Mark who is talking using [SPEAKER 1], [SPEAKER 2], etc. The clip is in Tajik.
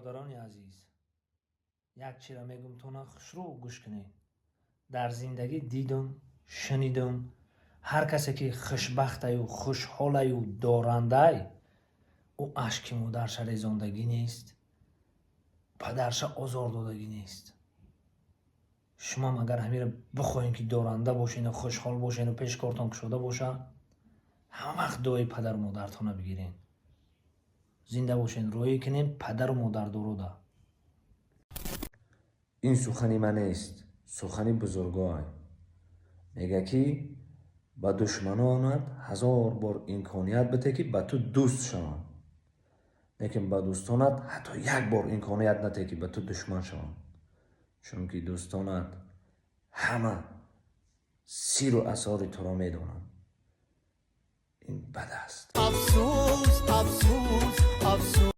[SPEAKER 1] Бародарони азиз, як чиро мегум, тона хушрӯ гӯш кунед. Дар зиндагӣ дидум, шунидум, ҳар касе ки хушбахтаю хушҳолаю дорандай, ӯ ашки модарша резондагӣ нест, падарша озор додагӣ нест. Шумоам агар ҳамиро бихоҳем, ки доранда бошену хушҳол бошену пеши кортон кушода боша, ҳама вақт дуои падару модартонро бигирен. Зинда бошен, рӯӣ кунем падару модардорода.
[SPEAKER 2] Ин сухани ман нест, сухани бузургон. Мега, ки ба душманонат ҳазор бор имконият бите, ки ба ту дӯст шаванд, лекин ба дӯстонат ҳатто як бор имконият нате, ки ба ту душман шаванд, чунки дӯстонат ҳама сиру асрори туро медонанд. Ин бад аст.
[SPEAKER 3] Афсӯс, афсӯс, афсӯс.